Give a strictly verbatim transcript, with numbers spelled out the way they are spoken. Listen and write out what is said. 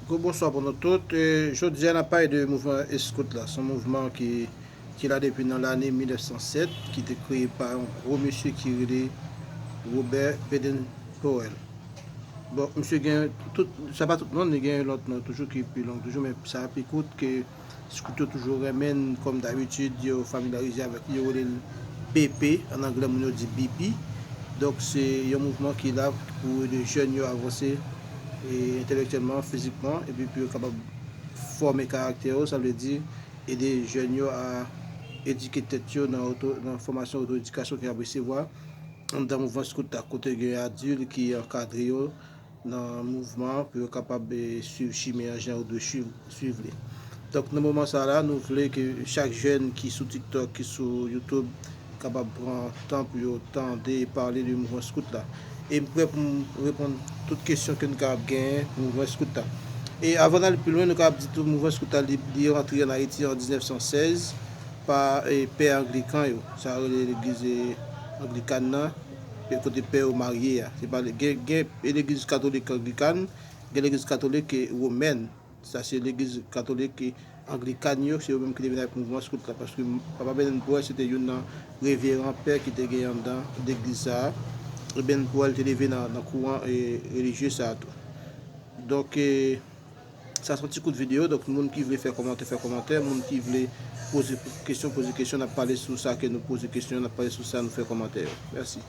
Gwo bonswa pou nou tout. E, jodi a, n ap pale de mouvman Eskout la. Se yon mouvman ki, ki la depi nan lane mil nèf san sèt, ki te kreye pa yon gwo mesye ki rele Robert Baden-Powell. Bon, misye gen tout, sa pa tout non, li gen lòt non toujou ki pi long toujou, men sa pi kout ke Scout yo toujou renmen, kòm dabitid, yo familyarize avèk li, yo rele l B P, an anglè moun yo di B P. Donk, se yon mouvman ki la pou ede jèn yo avanse, e, entèlektyèlman, fizikman, epi pou yo kapab fòme karaktè yo, sa vle di ede jèn yo a edike tèt yo nan oto, nan fòmasyon oto-edikasyon ke y ap resevwa anndan mouvman Scout la, kote gen adilt ki ankadre yo nan mouvman pou yo kapab, e, swiv chimen an jan yo dwe swiv, swiv li. Donk, nan moman sa la, nou vle ke chak jèn ki sou TikTok, ki sou YouTube, kapab pran tan pou yo tande e pale de mouvman Scout la. E m prè pou m reponn tout kesyon ke nou kapab genyen pou mouvman Scout la. E avan n ale pi lwen, nou kapab di tou mouvman Scout la, li, li rantre ann Ayiti an diznèf san sèz pa, e, pè anglikan yo. Sa rele legliz, e, anglikan nan, e, kote pè yo marye a. Se pa, gen, gen, e, legliz katolik anglikan, gen legliz katolik, e, womèn. Sa se legliz katolik, e, anglikan yo, se yo menm ki te vin avèk mouvman Scout la, paske Papa Baden-Powell se te youn nan reveran pè ki te gen anndan legliz sa a. E Baden-Powell te leve nan, nan kouran, e, relijye sa a tou. Donk, e, sa se yon ti kout videyo. Donk, moun ki vle fè kòmantè, fè kòmantè. Moun ki vle poze kesyon, poze kesyon. N ap pale sou sa ke nou poze kesyon, n ap pale sou sa nou fè kòmantè yo. Mèsi.